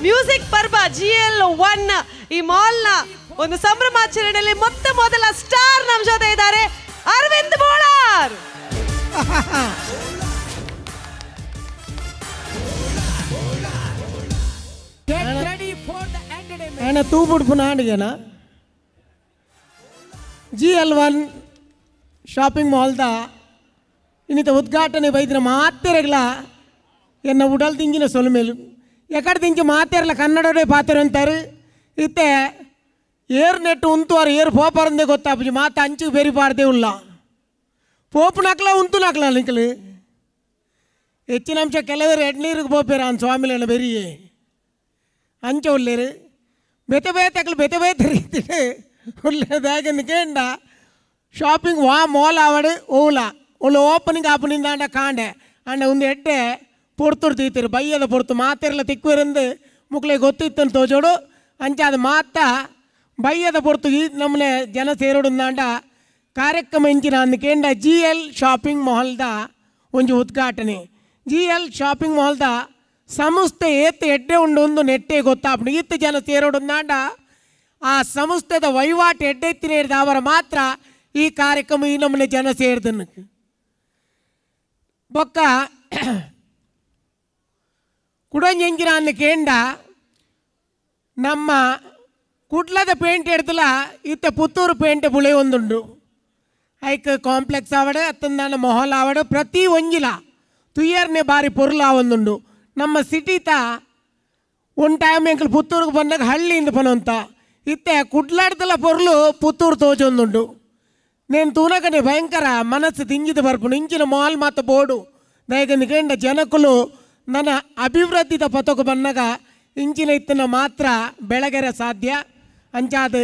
Music ಪರ್ವ GL1 ಈ ಮಾಲ್ನ ಒಂದು ಸಂಭ್ರಮಾಚರಣೆಯಲ್ಲಿ ಮೊತ್ತ ಮೊದಲ ಸ್ಟಾರ್ ನಮ್ಮ ಜೊತೆ ಇದ್ದಾರೆ ಅರವಿಂದ್ ಬೋಳಾರ್. ತೂ ಬಿಡ್ಪು ನಾಡಿಗೆನ GL1 shopping ಮಾಲ್ದ ಇನ್ನಿತ ಉದ್ಘಾಟನೆ ಬೈದಿನ ಮಾತೆರಗ್ಲ ಎನ್ನ ಉಡಲ್ ದಿಂಜಿನ ಸೊಲ್ಮೇಲು ಎಕಡೆ ದಿಂಚಿ ಮಾತೆರಲ ಕನ್ನಡವೇ ಪಾತೆರ ಅಂತಾರೆ. ಇತ್ತೆ ಏರ್ ನೆಟ್ಟು ಉಂತುವಾರು ಏರ್ ಪೋಪರಂದೇ ಗೊತ್ತಾಪುಜಿ ಮಾತ ಅಂಚು ಬೇರಿ ಪಾಡ್ದೆ ಉಲ್ಲ ಪೋಪುನಕ್ಲ ಉಂತುನಕ್ಲ ನಿಕ್ಲು ಹೆಚ್ಚಿನ ಅಂಶ ಕೆಲವರು ಎಡ್ನೀರಿಗೆ ಪೋಪೇರ ಅನ್ ಸ್ವಾಮಿಲೇನ ಬೆರಿಯೇ ಅಂಚ ಉಲ್ಲೇರು ಬೇತೆ ಬೇತೆ ಅಕ್ಲು ಬೇತೆ ಬೇತೆ ರೀತಿ ಉಲ್ಲೇದಾಗಂದು ಕೇಂಡ ಶಾಪಿಂಗ್ ವಾ ಮಾಲ್ ಆವಡು ಓಲ ಒಳ್ಳೆ ಓಪನಿಂಗ್ ಆಪನಿಂದ ಕಾಂಡೆ ಅಂಡ ಒಂದು ಎಡ್ಡೆ ಪೊರ್ತುರು ತೀತಿರು ಬೈಯದ ಪೊರ್ತು ಮಾತೆರ್ಲ ತಿಕ್ಕುವಿರಂದು ಮುಕ್ಲೆ ಗೊತ್ತಿತ್ತನ್ನು ತೋಜೋಡು ಅಂಚ ಅದು ಮಾತ ಬೈಯದ ಪೊರ್ತು ಈ ನಮ್ಮನೆ ಜನ ಸೇರೋಡುಂದಾಂಡ ಕಾರ್ಯಕ್ರಮ ಇಂಚಿನ ಅಂದು ಕೇಂಡ GL shopping ಮಾಲ್ದ ಒಂಜಿ ಉದ್ಘಾಟನೆ. GL shopping ಮಾಲ್ದ ಸಂಸ್ಥೆ ಏತ್ ಎಡ್ಡೆ ಉಂಡು ಒಂದು ನೆಟ್ಟೆ ಗೊತ್ತಾಪುಂಡು ಇತ್ತು ಜನ ಸೇರೋಡುಂದಾಂಡ ಆ ಸಂಸ್ಥೆದ ವಹಿವಾಟು ಎಡ್ಡೆತ್ತಿನ ಅವರ ಮಾತ್ರ ಈ ಕಾರ್ಯಕ್ರಮ ಈ ನಮ್ಮನೆ ಜನ ಸೇರ್ದನ್ನು ಬೊಕ್ಕ ಕುಡಂಜಂಜಿನ ಅಂದು ಕೇಂಡ ನಮ್ಮ ಕುಡ್ಲದ ಪೇಂಟ್ ಎಡ್ದಲ ಇತ್ತ ಪುತ್ತೂರು ಪೇಂಟೆ ಬುಳೆ ಒಂದುಂಡು ಐಕ್ ಕಾಂಪ್ಲೆಕ್ಸ್ ಆವಡು ಅತ್ತಂದಾನ ಮೊಹಲ್ ಆವಡು ಪ್ರತಿ ಒಂಜಿಲ ತುಯ್ಯರ್ನೆ ಬಾರಿ ಪೊರ್ಲ ಒಂದುಂಡು. ನಮ್ಮ ಸಿಟಿತ ಒಂದು ಟೈಮ್ ಎಂಕಲ್ ಪುತ್ತೂರಿಗೆ ಬಂದಾಗ ಹಳ್ಳಿಯಿಂದ ಪನಂತ ಇತ್ತೆ ಕುಡ್ಲಾಡ್ದಲ ಪೊರ್ಲು ಪುತ್ತೂರು ತೋಜೊಂದುಂಡು. నేను ತೂನಕನೆ ಭಯಂಕರ ಮನಸ್ಸು ದಿಂಜಿದ ಬರ್ಪುಂಡು ಇಂಚಿನ ಮಾಲ್ ಮಾತ ಬೋಡು ದಯಗಂದು ಕೇಂಡ ಜನಕುಲು ನನ್ನ ಅಭಿವೃದ್ಧಿದ ಪತಕು ಬನ್ನಗ ಇಂಚಿನ ಇತ್ತನ ಮಾತ್ರ ಬೆಳಗೆರೆ ಸಾಧ್ಯ. ಅಂಚಾದ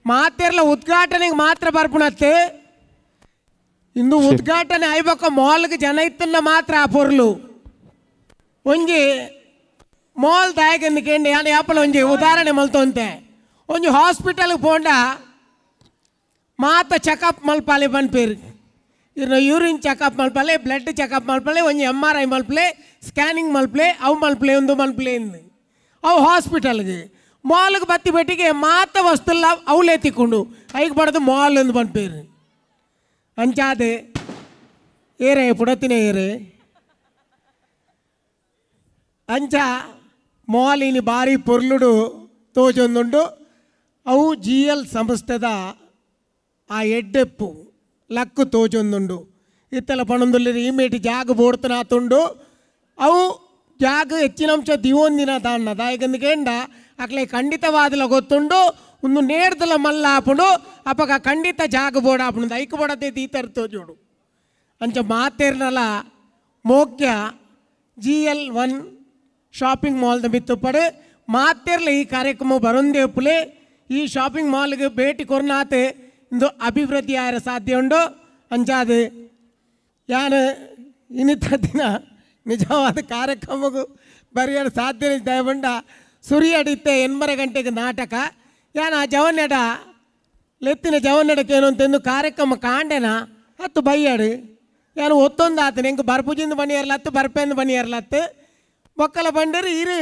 ಮಾತೆರ್ಲ ಉದ್ಘಾಟನೆಗೆ ಮಾತ್ರ ಬರ್ಪುಣತ್ತೆ ಇಂದು ಉದ್ಘಾಟನೆ ಆಯ್ಬಕ್ಕ ಮಾಲ್ಗೆ ಜನ ಇತ್ತನ್ನ ಮಾತ್ರ ಆ ಪೊರ್ಲು ಒಂಜಿ ಮಾಲ್ ದಾಯಕಂದು ಕೇಂಡ ಯಾನ ಯಾಪಲ ಒಂಜಿ ಉದಾಹರಣೆ ಮಲ್ತೊಂತೆ ಒಂಜಿ ಹಾಸ್ಪಿಟಲ್ಗೆ ಪೋಂಡ ಮಾತ ಚೆಕಪ್ ಮಲ್ಪಾಲೆ ಪನ್ಪೇರು ಇನ್ನು ಯೂರಿನ್ ಚೆಕಪ್ ಮಲ್ಪಲೆ ಬ್ಲಡ್ ಚೆಕಪ್ ಮಲ್ಪಲೆ ಒಂಜಿ MRI ಮಲ್ಪಲೆ ಸ್ಕ್ಯಾನಿಂಗ್ ಮಲ್ಪಲೆ ಅವು ಮಲ್ಪಲೆ ಒಂದು ಮಲ್ಪಲೆ ಇಂದು ಅವು ಹಾಸ್ಪಿಟಲ್ಗೆ ಮಾಲ್ಗೆ ಬತ್ತಿ ಬೆಟ್ಟಿಗೆ ಮಾತ ವಸ್ತುಲ್ಲ ಅವಲೇ ತಿಕ್ಕೊಂಡು ಐಕ್ ಬಡದು ಮಾಲ್ ಎಂದು ಪನ್ಪೇರು. ಅಂಚಾದೆ ಏರೇ ಪುಡತಿನ ಏರೆ ಅಂಚ ಮಾಲಿನಿ ಭಾರಿ ಪೊರ್ಲುಡು ತೋಜೊಂದುಂಡು. ಅವು GL ಸಂಸ್ಥೆದ ಆ ಎಡ್ಡೆಪ್ಪು ಲಕ್ಕು ತೋಜೊಂದುಂಡು. ಇತ್ತೆಲ್ಲ ಪಣೊಂದುಲ್ಲೆರ್ ಈ ಮೇಟಿ ಜಾಗ ಬೋಡ್ತನಾತುಂಡು ಅವು ಜಾಗ ಹೆಚ್ಚಿನ ಅಂಶ ದಿವೊಂದಿನ ದಾನ್ನ ದಾಯಕಂದು ಕೇಂಡ ಅಕ್ಲೆ ಖಂಡಿತವಾದಲ ಗೊತ್ತುಂಡು ಒಂದು ನೇಡ್ದಲ ಮಲ್ಲ ಆಪುಂಡು ಅಪಗ ಖಂಡಿತ ಜಾಗ ಬೋಡಾಪುಂಡು ಐಕ್ ಬೋಡತೆ ತೀತರ್ ತೋಜೋಡು. ಅಂಚ ಮಾತೇರ್ನಲ ಮೋಕ್ಯ GL1 shopping ಮಾಲ್ದ ಮಿತ್ತುಪ್ಪಡು ಮಾತೇರ್ಲ ಈ ಕಾರ್ಯಕ್ರಮ ಬರೊಂದೇಪುಲೆ ಈ ಶಾಪಿಂಗ್ ಮಾಲ್ಗೆ ಭೇಟಿ ಕೊರ್ನಾತೆ ಇಂದು ಅಭಿವೃದ್ಧಿ ಆಯರ ಸಾಧ್ಯ ಉಂಡು. ಅಂಚಾದ ಯಾನು ಇನ್ನಿತ ದಿನ ನಿಜವಾದ ಕಾರ್ಯಕ್ರಮಕ್ಕೂ ಬರೆಯಲು ಸಾಧ್ಯ ದಯಬಂಡ ಸುರಿಯಡಿತ್ತೆ 8 ಗಂಟೆಗೆ ನಾಟಕ ಯಾನು ಆ ಜವನ್ನೆಡ ಲೆತ್ತಿನ ಜವನ್ನೆಡಕ್ಕೆ ಏನು ಅಂತಂದು ಕಾರ್ಯಕ್ರಮ ಕಾಂಡೆನ ಹತ್ತು ಬೈಯಾಡು ಯಾನು ಒತ್ತೊಂದು ಆತನ ಹೆಂಗೆ ಬರ್ಪುಜಿಂದ ಬನಿಯರ್ಲತ್ತು ಬರ್ಪೆಂದು ಬನಿಯರ್ಲತ್ತು ಬೊಕ್ಕಲ ಬಂಡರು ಇರು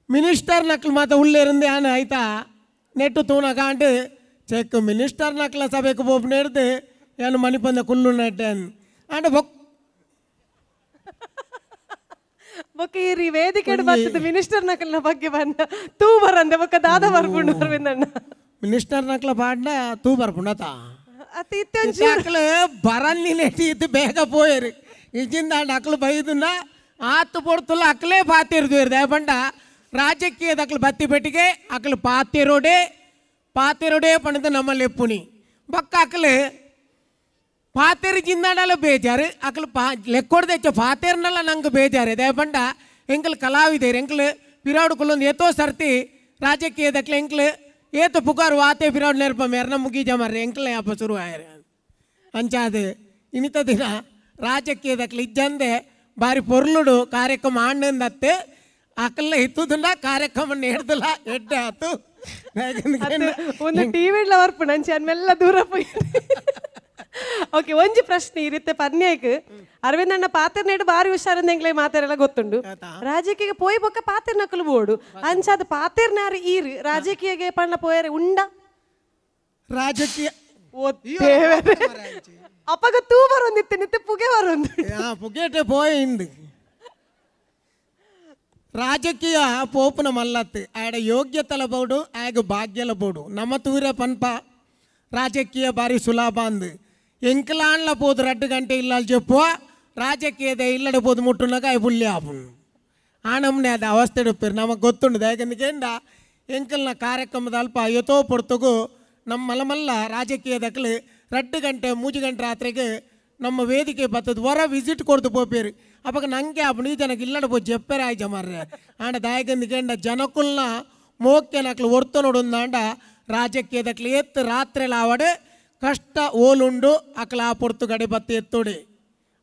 ಮಿನಿಸ್ಟರ್ ನಕ್ಲು ಮಾತ ಉಳ್ಳೇರಿಂದ ಯಾನು ಆಯ್ತಾ ನೆಟ್ಟು ತೂನ ಕಾಂಡು ಚೆಕ್ ಮಿನಿಸ್ಟರ್ ನಕ್ಲ ಸಭೆಗೆ ಪೋಪು ಹಿಡ್ದು ಏನು ಮಣಿಪಂದ ಕುಲ್ಲು ನೆಟ್ಟೆ ಅಂಡ್ ಬೊಕ್ ಬೊಕ್ಕ ಈ ವೇದಿಕೆ ಬರ್ತದೆ ಮಿನಿಸ್ಟರ್ ನಕಲ್ನ ಬಗ್ಗೆ ಬಂದ ತೂ ಬರಂದೆ ಬೊಕ್ಕ ದಾದ ಬರ್ಪುಂಡು ಅರವಿಂದಣ್ಣ ಮಿನಿಸ್ಟರ್ ನಕ್ಲ ಪಾಡ್ನ ತೂ ಬರ್ಪುಂಡತ ಅಕ್ಲು ಬರನ್ನಿ ನೆಟ್ಟಿ ಇದ್ದು ಬೇಗ ಪೋಯರು ಇಜಿಂದ ಅಕ್ಲು ಬೈದುನ್ನ ಆತು ಪೊಡ್ತುಲ್ಲ ಅಕ್ಲೇ ಪಾತಿರ್ದು ದಯಪಂಡ ರಾಜಕೀಯದ ಅಕ್ಲು ಬತ್ತಿ ಪೆಟ್ಟಿಗೆ ಅಕ್ಲು ಪಾತಿರೋಡೆ ಪಾತಿರೋಡೆ ಪಣದ ನಮ್ಮಲ್ಲಿ ಎಪ್ಪುನಿ ಬೊಕ್ಕ ಅಕ್ಲು ಪಾತೇರು ಜಿಂದಾಡಲ ಬೇಜಾರು ಅಕ್ಲು ಪಾ ಲೆಕ್ಕೊಡ್ದೆಚ್ಚ ಪಾತೇರ್ನಲ್ಲ ನಂಗೆ ಬೇಜಾರು ದಯಪಂಡ ಎಂಕಲ್ ಕಲಾವಿದೇರು ಎಂಕಲ್ ಪಿರಾಡು ಕುಲ್ಲೊಂದು ಏತೋ ಸರ್ತಿ ರಾಜಕೀಯದಕ್ಲೆ ಎಂಕ್ಲು ಏತು ಪುಕಾರು ವಾತೆ ಪಿರಾಡು ನೆರ್ಪ ಮೇರ್ನ ಮುಗೀಜ ಮರ್ರೆ ಎಂಕ್ಲೆ ಅಪ್ಪ ಶುರು ಆಯರು ಅಂಚಾದ ಇನ್ನಿತ ದಿನ ರಾಜಕೀಯದಕ್ಲೆ ಇಜ್ಜಂದೆ ಬಾರಿ ಪೊರ್ಲುಡು ಕಾರ್ಯಕ್ರಮ ಆಣ್ಣಂದತ್ತೆ ಅಕಲ್ಲ ಇತ್ತುದುಂಡ ಕಾರ್ಯಕ್ರಮ ನೇಡ್ದಲ್ಲ ಎಡ್ಡೆ ಆತು ಒಂದು ಟಿವಿ ಬರ್ಪುಂಡು ಅಂಚೆ ಅನ್ಮೆಲ್ಲ ದೂರ ಪೋಯಿ. ಓಕೆ, ಒಂಜಿ ಪ್ರಶ್ನೆ ಈ ರೀತಿ ಪನ್ಯಾಕ್ ಅರವಿಂದ್ ಅಣ್ಣ ಪಾತ್ರನೇಡು ಬಾರಿ ಹುಷಾರಂದ ಎಂಗ್ಲೇ ಮಾತಾರೆಲ್ಲ ಗೊತ್ತುಂಡು. ರಾಜಕೀಯ ಪೋಯಿ ಬೊಕ್ಕ ಪಾತ್ರನಕಲು ಬೋಡು ಅಂಚಾದ ಪಾತ್ರನಾರು ಈರು ರಾಜಕೀಯಗೆ ಪಣ್ಣ ಪೋಯರೆ ಉಂಡ ರಾಜಕೀಯ ಅಪ್ಪಗ ತೂ ಬರೊಂದಿತ್ತೆ ನಿತ್ತೆ ಪುಗೆ ಬರೊಂದು ಪುಗೆಟೆ ಪೋಯಿಂದು. ರಾಜಕೀಯ ಪೋಪುನ ಮಲ್ಲತ್ತು ಆಡ ಯೋಗ್ಯತಲ ಬೋಡು ಆಗ ಭಾಗ್ಯಲ ಬೋಡು. ನಮ್ಮ ತೂರ ಪನ್ಪ ರಾಜಕೀಯ ಬಾರಿ ಸುಲಭ ಅಂದು ಎಂಕಲಾನ್ಲ ಪೋದು 2 ಗಂಟೆ ಇಲ್ಲ ಚೆಪ್ಪುವ ರಾಜಕೀಯದ ಇಲ್ಲಡೆ ಪೋದು ಮುಟ್ಟುನಾಗ ಅಯ್ ಪುಲ್ಯ ಆಪುಂಡು. ಆನಮ್ನೆ ಅದು ಅವಸ್ಥೆ ಉಪ್ಪೇರು ನಮಗೆ ಗೊತ್ತುಂಡು. ಯಾಕಂದ್ರೆ ಎಂಕಲ್ನ ಕಾರ್ಯಕ್ರಮದ ಅಲ್ಪ ಯಥೋ ಪೊರ್ತುಗು ನಮ್ಮ ಮಲಮಲ್ಲ ರಾಜಕೀಯದಕ್ಲು 2 ಗಂಟೆ 3 ಗಂಟೆ ರಾತ್ರಿಗೆ ನಮ್ಮ ವೇದಿಕೆ ಬತ್ತದ ಹೊರ ವಿಸಿಟ್ ಕೊಡ್ತು ಪೋಪೇರು. ಅವಾಗ ನಂಗೆ ಆಪುಂಡು ಈ ಜನಕ್ಕೆ ಇಲ್ಲಡೆ ಪೋ ಜೆಪ್ಪೇರೆ ಆಯ್ಜ ಮಾರ್ರೆ. ಆಂಡ ದಾಯಕಂದು ಜನಕುಲ್ನ ಮೋಕ್ಯನಕ್ಲು ಒರ್ತು ನೋಡುಂದಾಂಡ ರಾಜಕೀಯದಕ್ಲು ಎತ್ತು ರಾತ್ರಿ ಆವಡು ಕಷ್ಟ ಓಲುಂಡು ಅಕಲ ಆ ಪೊರ್ತು ಗಡೆ ಬತ್ತಿ ಎತ್ತೋಡಿ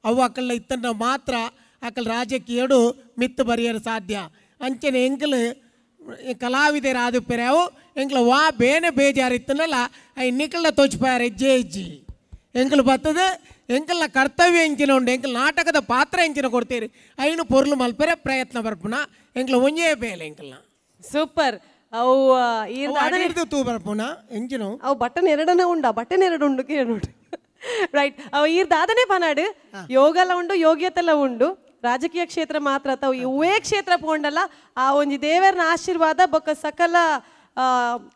ಅವು ಅಕಲ್ನ ಇತ್ತಂಡ ಮಾತ್ರ ಅಕಲ್ ರಾಜಕೀಯಡು ಮಿತ್ತು ಬರೆಯಲು ಸಾಧ್ಯ. ಅಂಚನೆ ಎಂಕಲು ಕಲಾವಿದರ ಆದುಪ್ಪೆರಾವು ಎಂಕ್ಲ ವಾ ಬೇನೆ ಬೇಜಾರು ಇತ್ತನಲ್ಲ I ನಿಕಲ್ನ ತೋಚ್ಪಾರ ಹೆಜ್ಜೆ ಹೆಜ್ಜಿ ಎಂಕಲು ಬರ್ತದೆ ಎಂಕಲ್ನ ಕರ್ತವ್ಯ ಎಂಚಿನ ಉಂಡು ಎಂಕಲ್ ನಾಟಕದ ಪಾತ್ರ ಎಂಚಿನ ಕೊಡ್ತೀರಿ ಐನು ಪೊರ್ಲು ಮಲ್ಪೆರೆ ಪ್ರಯತ್ನ ಬರ್ಪುನ ಎಂಕ್ಲ ಒಂಜೇ ಬೇಲೆ ಎಂಕಲ್ನ. ಸೂಪರ್. ಅವು ತೂ ಬರ್ಪುನ ಎಂಚಿನ ಅವು ಬಟನ್ ಎರಡನೇ ಉಂಡ ಬಟನ್ ಎರಡು ಉಂಡು ಕೇಳುಂಡು. ರೈಟ್. ಅವು ಈರ್ದಾದನೆ ಪನಾಡು ಯೋಗಲ ಉಂಡು ಯೋಗ್ಯತೆಲ್ಲ ಉಂಡು ರಾಜಕೀಯ ಕ್ಷೇತ್ರ ಮಾತ್ರ ತಾವು ಇವೇ ಕ್ಷೇತ್ರ ಪೋಂಡಲ್ಲ ಆ ಒಂಜಿ ದೇವರನ ಆಶೀರ್ವಾದ ಬೊಕ್ಕ ಸಕಲ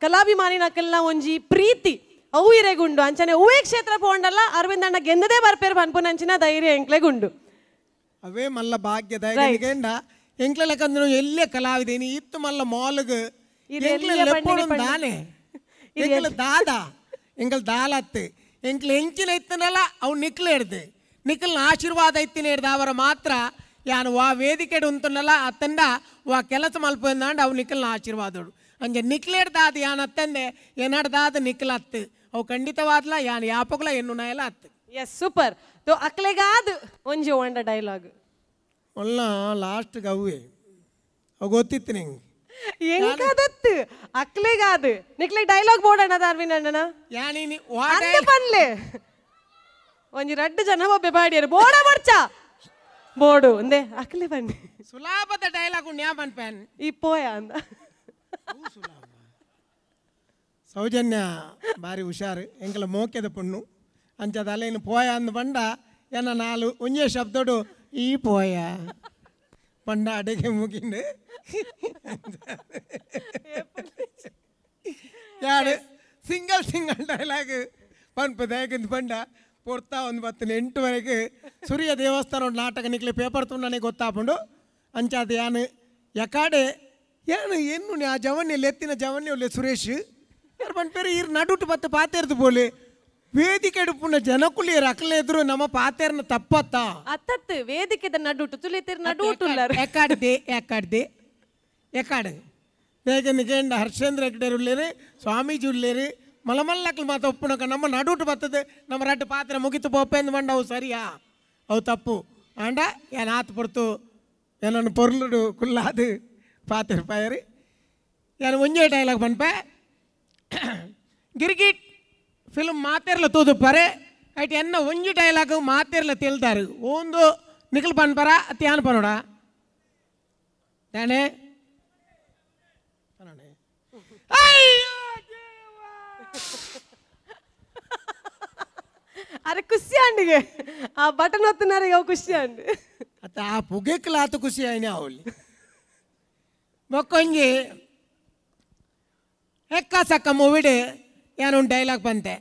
ಕಲಾಭಿಮಾನಿನಕಲ್ನ ಒಂಜಿ ಪ್ರೀತಿ ಅವು ಇರೆಗುಂಡು. ಅಂಚನೆ ಹೂವೇ ಕ್ಷೇತ್ರ ಪೋಂಡಲ್ಲ ಅರವಿಂದ ಅಣ್ಣ ಗೆಂದದೇ ಬರ್ಪೇರು ಪನ್ಪುನಂಚಿನ ಧೈರ್ಯ ಎಂಕ್ಲೆಗುಂಡು. ಅವೇ ಮಲ್ಲ ಭಾಗ್ಯ ಎಂಕ್ಲೆ ಲೆಕ್ಕಂದ್ರೆ ಎಲ್ಲೇ ಕಲಾವಿದೇನಿ ಇತ್ತು ಮಲ್ಲ ಮಾಲ್ಗ್ ದಾನೆ ಎಂಕ್ಲ ದಾದಾ ಎಂಕಲ್ ದಾಲತ್ತು ಎಂಕ್ಲ ಎಂಚಿನ ಇತ್ತನಲ್ಲ ಅವು ನಿಕ್ಲು ಹಿಡ್ದು ನಿಕ್ಕಲ್ನ ಆಶೀರ್ವಾದ ಇತ್ತಿನ ಹಿಡ್ದು ಅವರ ಮಾತ್ರ ಯಾನು ವಾ ವೇದಿಕೆಡು ಉಂಟುನಲ್ಲ ಅತ್ತಂಡ ವಾ ಕೆಲಸ ಮಲ್ಪಂದಾಂಡ ಅವು ನಿಕ್ಕಲ್ನ ಆಶೀರ್ವಾದಡು. ಅಂಜೆ ನಿಕ್ಲೇಡ್ದಾದ ಯಾನ್ ಅತ್ತಂದೆ ಏನಾಡ್ದಾದ ನಿಕ್ಕಲ ಅತ್ತು ಅವು ಖಂಡಿತವಾದ್ಲ ಯಾನ್ ಯಾಪಗ್ಲ ಎನ್ನು ನಾಯಲ ಅತ್ತು. Yes super. ತೋ ಅಕ್ಲೆಗಾದ ಒಂಜಿ ಒಂಡ ಡೈಲಾಗ್ ಒಲ್ಲ ಲಾಸ್ಟ್ಗೆ ಅವೇ ಅವು ಗೊತ್ತಿತ್ತು ನಿಂಗೆ ಎಂಕದತ್ತು ಅಕ್ಲೆಗಾದ ನಿಕ್ಲೆ ಡೈಲಾಗ್ ಬೋರ್ಡ್ ಅಣ್ಣ ಅರವಿಂದ್ ಅಣ್ಣನ ಯಾನಿ ಪನ್ಲೆ ಒಂಜಿ ರಡ್ಡು ಜನ ಒಬ್ಬೆ ಬಾಡಿಯರು ಬೋಡ ಬರ್ಚ ಬೋಡು ಒಂದೇ ಅಕ್ಲೆ ಬನ್ನಿ ಸುಲಾಭದ ಡೈಲಾಗ್ ಉಂಡು ಯಾ ಪನ್ಪೇನ್ ಈ ಪೋಯ ಅಂದ. ಸೌಜನ್ಯ ಭಾರಿ ಹುಷಾರು ಎಂಕಲ ಮೋಕ್ಯದ ಪೊಣ್ಣು ಅಂಚದ ಅಲ್ಲೇನು ಪೋಯ ಅಂದ ಬಂಡ ಏನ ನಾಲು ಒಂಜೇ ಶಬ್ದಡು ಈ ಪೋಯ ಪಂಡ ಅಡಿಗೆ ಮುಗಿಂಡು ಯಾರು ಸಿಂಗಲ್ ಸಿಂಗಲ್ ಡೈಲಾಗ್ ಪನ್ಪ ದಯಕಿಂದ ಪಂಡ ಪೊರ್ತಾ ಒಂದು ಬತ್ತಿನ 8ವರೆಗೆ ಸೂರ್ಯ ದೇವಸ್ಥಾನ ನಾಟಕ ನಿಕ್ಲೆ ಪೇಪರ್ ತುಂಡನೆ ಗೊತ್ತಾಪುಂಡು. ಅಂಚಾದ ಯಾನು ಯಕಾಡೆ ಏನು ಎನ್ನು ಆ ಜವನ್ಯ ಎತ್ತಿನ ಜವನ್ಯ ಒಳ್ಳೆ ಸುರೇಶ್ ಯಾರು ಪನ್ಪೇರು ಈರ್ ನಡುಟು ಬತ್ತು ಪಾತೇರ್ದು ಬೋಲೆ ವೇದಿಕೆ ಪುಣ್ಯ ಜನಕುಲಿ ರಕಲೆ ಎದುರು ನಮ್ಮ ಪಾತೇರ್ನ ತಪ್ಪತ್ತ ಅತ್ತತ್ತು ವೇದಿಕೆದ ನಡುಟು ತುಲಿತೇರ್ ನಡುಟು ಎಕಾಡ್ದೆ ಎಕಾಡ್ದೆ ಎಕಾಡು ಬೇಗನೆ ಕೇಂದ್ರ ಹರ್ಷೇಂದ್ರ ಹೆಗ್ಡೆರು ಉಳ್ಳೇರು ಸ್ವಾಮೀಜಿ ಉಳ್ಳೇರು ಮಲಮಲ್ಲಕ್ಲು ಮಾತ ಒಪ್ಪುನಕ ನಮ್ಮ ನಡುಟು ಬರ್ತದೆ ನಮ್ಮ ರಡ್ಡು ಪಾತ್ರೆ ಮುಗಿತು ಪೋಪೆಂದು ಮಂಡ ಅವು ಸರಿಯಾ ಅವು ತಪ್ಪು ಆಂಡ ಏನ್ ಆತು ಪೊರ್ತು ಏನನ್ನು ಪೊರ್ಲುಡು ಕುಲ್ಲಾದು ಪಾತ್ರೆ ಪಾಯರಿ ನಾನು ಒಂಜೇ ಡೈಲಾಗ್ ಪನ್ಪೆ ಗಿರ್ಗಿಟ್ ಫಿಲ್ಮ್ ಮಾತೇರ್ಲ ತೂದುಪ್ಪಾರೆ ಐಟ್ ಎನ್ನ ಒಂಜಿ ಡೈಲಾಗ್ ಮಾತೇರ್ಲ ತೆಲ್ದಾರು ಒಂದು ನಿಖಲ್ ಪನ್ಪರ ಅತ್ಯಾನ್ ಪನೋಡ ತಾನೆ ಅರೆ ಖುಷಿ ಅಂಡಿಗೆ ಆ ಬಟನ್ ಒತ್ತುನಾರೆ ಯಾವ ಖುಷಿ ಅಂಡ್ ಅತ್ತ ಆ ಪುಗೆಕ್ಲಾತ ಖುಷಿ ಆಯ್ನೆ ಅವಲಿ ಬೊಕ್ಕೊಂಜಿ ಎಕ್ಕ ಸಕ್ಕ ಮೂವಿಡ್ ಏನೊಂದು ಡೈಲಾಗ್ ಬಂತೆ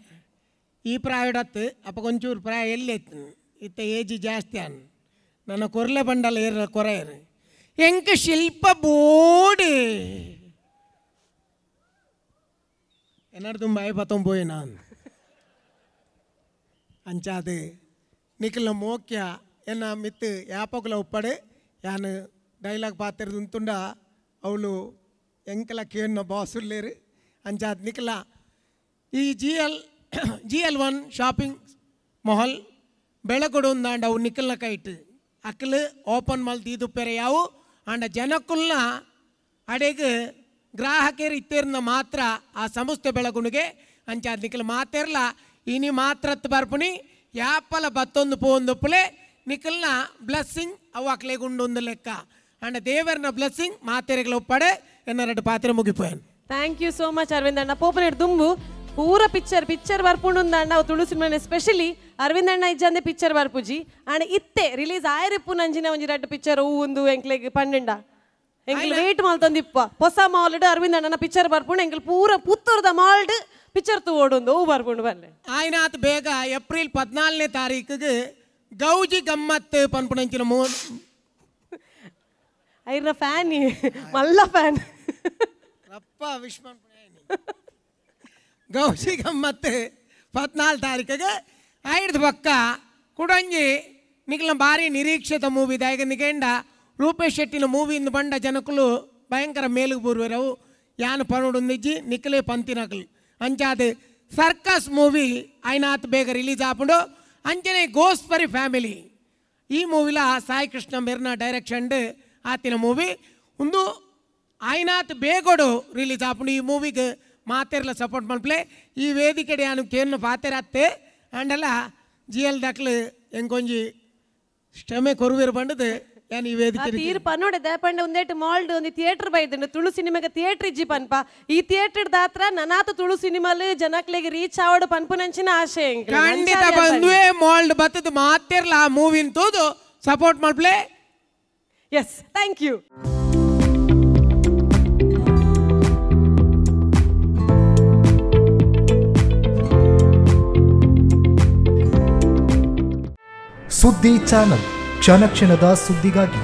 ಈ ಪ್ರಾಯಡತ್ತು ಅಪ್ಪ ಒಂಚೂರು ಪ್ರಾಯ ಎಲ್ಲಿ ಇತ್ತು ಇತ್ತ ಏಜ್ ಜಾಸ್ತಿ ಅನ್ ನನ್ನ ಕೊರ್ಲೆ ಬಂಡಲ ಏರ ಕೊರೆಯರು ಎಂಕ ಶಿಲ್ಪ ಬೋಡಿ ಏನಾರು ತುಂಬ ಐಪತ್ತೊಂಬೋಯಿ ನಾನು ಅಂಚಾದು ನಿಖಲ ಮೋಕ್ಯ ಎನ್ನ ಮಿತ್ತು ಯಾಪೊಗ್ಲ ಉಪ್ಪಡೆ ಯಾನು ಡೈಲಾಗ್ ಪಾತಿರ್ದು ಉಂತುಂಡ ಅವಳು ಎಂಕಲ ಕೇಣ್ಣ ಬಾಸ್ ಉಲ್ಲೇರು ಅಂಚಾದ್ ನಿಖಲ ಈ GL1 shopping mall ಬೆಳಕೊಡು ಉಂದಾಂಡ ಅವು ನಿಖಲ್ನ ಕೈಟ್ ಅಕ್ಲು ಓಪನ್ ಮಲ್ ದೀದುಪ್ಪೆರೆ ಯಾವು ಆಂಡ ಜನಕ್ಕುಲ್ನ ಅಡೆಗೆ ಗ್ರಾಹಕರು ಇತ್ತೇರ್ನ ಮಾತ್ರ ಆ ಸಂಸ್ಥೆ ಬೆಳಗುಣಿಗೆ ಅಂಚಾದ್ ನಿಖಲ್ ಮಾತೇರ್ಲ ಇನಿ ಮಾತ್ರತ್ ಬರ್ಪುನಿ ಯಾಪಲ ಬತ್ತೊಂದು ಪೋಂದು ಪುಲೆ ನಿಕಲ್ನ ಬ್ಲೆಸ್ಸಿಂಗ್ ಅವು ಉಂಡೊಂದು ಲೆಕ್ಕ ಅಂಡ ದೇವರನ ಬ್ಲೆಸ್ಸಿಂಗ್ ಮಾತೆರೆಗಳ ಒಪ್ಪಡೆ ಎನ್ನ ಪಾತ್ರೆ ಮುಗಿಪೋಯನ್. Thank you so much Aravind ಅಣ್ಣ. ಪೋಪನೇಟ್ ದುಂಬು ಪೂರ ಪಿಕ್ಚರ್ ಪಿಕ್ಚರ್ ಬರ್ಪುಂಡು ಅಣ್ಣ ತುಳು ಸಿನಿಮಾ ಎಸ್ಪೆಷಲಿ ಅರವಿಂದ್ ಅಣ್ಣ ಇಜ್ಜಂದೆ ಪಿಕ್ಚರ್ ಬರ್ಪುಜಿ ಅಂಡ್ ಇತ್ತೆ ರಿಲೀಸ್ ಆಯರಿಪ್ಪು ನಂಜಿನ ಒಂಜಿ ರಡ್ಡು ಪಿಕ್ಚರ್ ಹೂ ಒಂದು ಎಂಕ್ಲೆಗ್ ಪನ್ನೆಂಡ ಎಂಕ್ಲು ವೇಟ್ ಮಲ್ತೊಂದಿಪ್ಪ ಹೊಸ ಮಾಲ್ಡ್ ಅರವಿಂದ್ ಅಣ್ಣನ ಪಿಕ್ಚರ್ ಬರ್ಪುಂಡು ಎಂಕ್ಲು ಪೂರ ಪುತ್ತೂರ್ದ ಮಾಲ್ಡ್ ಪಿಕ್ಚರ್ ತೂವೊಡೊಂದು ಹೂ ಬರ್ಪುಂಡು ಬಲ್ಲೆ. ಆಯ್ನಾತ್ ಬೇಗ ಏಪ್ರಿಲ್ 14ನೇ ತಾರೀಕಿಗೆ ಗೌಜಿ ಗಮ್ಮತ್ ಪನ್ಪುನಂಚಿನ ಐರ್ನ ಫ್ಯಾನ್ ಮಲ್ಲ ಫ್ಯಾನ್ ಅಪ್ಪ ವಿಶ್ವ ಗೌಜಿ ಗಮ್ಮತ್ 14 ತಾರೀಕಿಗೆ ಐದು ಪಕ್ಕ ಕುಡಂಜಿ ನಿಖಲ ಭಾರಿ ನಿರೀಕ್ಷಿತ ಮೂವಿ ದಾಯಕ ನಿಗೇಂಡ ರೂಪೇಶ್ ಶೆಟ್ಟಿನ ಮೂವಿಯಿಂದ ಬಂಡ ಜನಕುಲು ಭಯಂಕರ ಮೇಲುಗು ಬೂರ್ವೆರವು ಯಾನು ಪನುಡುಂದಿಜ್ಜಿ ನಿಖಲೇ ಪಂತಿನಕಲು ಅಂಚಾದ ಸರ್ಕಸ್ ಮೂವಿ ಐನಾತ್ ಬೇಗ ರಿಲೀಸ್ ಆಪುಂಡು. ಅಂಚನೆ ಗೋಸ್ಪರಿ ಫ್ಯಾಮಿಲಿ ಈ ಮೂವಿಲ ಸಾಯಿ ಕೃಷ್ಣ ಮೆರ್ನ ಡೈರೆಕ್ಷನ್ ಆತಿನ ಮೂವಿ ಒಂದು ಐನಾತ್ ಬೇಗೋಡು ರಿಲೀಸ್ ಆಪುಂಡು. ಈ ಮೂವಿಗೆ ಮಾತೆರ್ಲ ಸಪೋರ್ಟ್ ಮಲ್ಪ್ಲೆ ಈ ವೇದಿಕೆಡೆ ಯಾನು ಕೇನು ಪಾತೆರತ್ತೆ ಅಂಡಲ ಜಿ ಎಲ್ ದಾಖಲು ಎಂಕೊಂಜಿ ಶ್ರಮೆ ಕೊರುವಿರು ಬಂಡದು ಯಾನು ಈ ವೇದಿಕೆ ತೀರ್ ಪನ್ನೋಡೆ ದೇಪಂಡೆ ಒಂದೇಟು ಮಾಲ್ಡ್ ಒಂದು ಥಿಯೇಟರ್ ಬೈದುಂಡು ತುಳು ಸಿನಿಮಾಗೆ ಥಿಯೇಟರ್ ಇಜ್ಜಿ ಪನ್ಪ ಈ ಥಿಯೇಟರ್ ದಾತ್ರ ನನಾತ ತುಳು ಸಿನಿಮಾಲು ಜನಕ್ಲೆಗೆ ರೀಚ್ ಆವಡು ಪನ್ಪುನಂಚಿನ ಆಶೆ ಖಂಡಿತ ಬಂದ್ವೆ ಮಾಲ್ಡ್ ಬತ್ತದ ಮಾತೆರ್ಲ ಆ ಮೂವಿನ ತೂದು ಸಪೋರ್ಟ್ ಮಲ್ಪ್ಲೆ. Yes, thank you. ಸುದ್ದಿ ಚಾನಲ್ ಕ್ಷಣ ಕ್ಷಣದ ಸುದ್ದಿಗಾಗಿ.